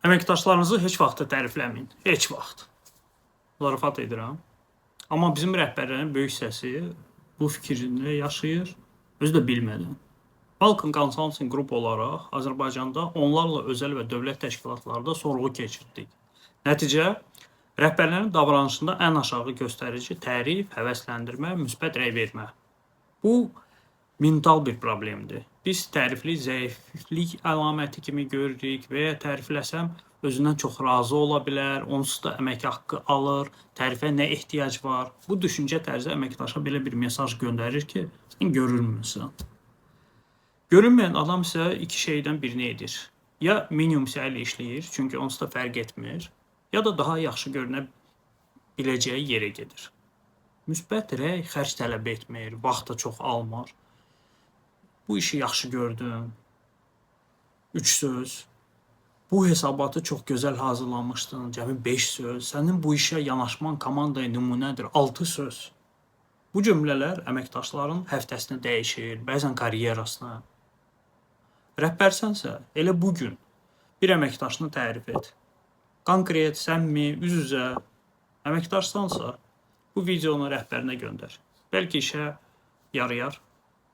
Əməkdaşlarınızı heç vaxt da tərifləməyin. Heç vaxt. Zarafat edirəm. Amma bizim rəhbərlərin böyük hissəsi bu fikrində yaşayır, özü də bilmədən. Falcon Consulting Group olaraq Azərbaycanda onlarla özəl və dövlət təşkilatlarında sorğu keçirtdik. Nəticə, rəhbərlərin davranışında ən aşağı göstərici tərif, həvəsləndirmə, müsbət rəy vermə. Bu mental bir problemdir. Biz tərifli zəiflik əlaməti kimi görürük və ya tərifləsəm özündən çox razı ola bilər, onsuz da əmək haqqı alır, tərifə nə ehtiyac var? Bu düşüncə tərzi əməkdaşa belə bir mesaj göndərir ki, sən görünmürsən. Görünməyən adam isə iki şeydən birini edir. Ya minimum səylə işləyir, çünki onsuz da fərq etmir, ya da daha yaxşı görünə biləcəyi yerə gedir. Müsbət rəy xərc tələb etmir, vaxt da çox almır. Bu işi yaxşı gördün. 3 söz. Bu hesabatı çox gözəl hazırlamışdın. Cəmi 5 söz. Sənin bu işə yanaşman komandaya nümunədir. 6 söz. Bu cümlələr əməkdaşların həftəsini dəyişir, bəzən karyerasını. Rəhbərsənsə, elə bu gün bir əməkdaşını tərif et. Konkret, səmimi, üz-üzə. Əməkdaşsansa, bu videonu rəhbərinə göndər. Bəlkə işə yarayar.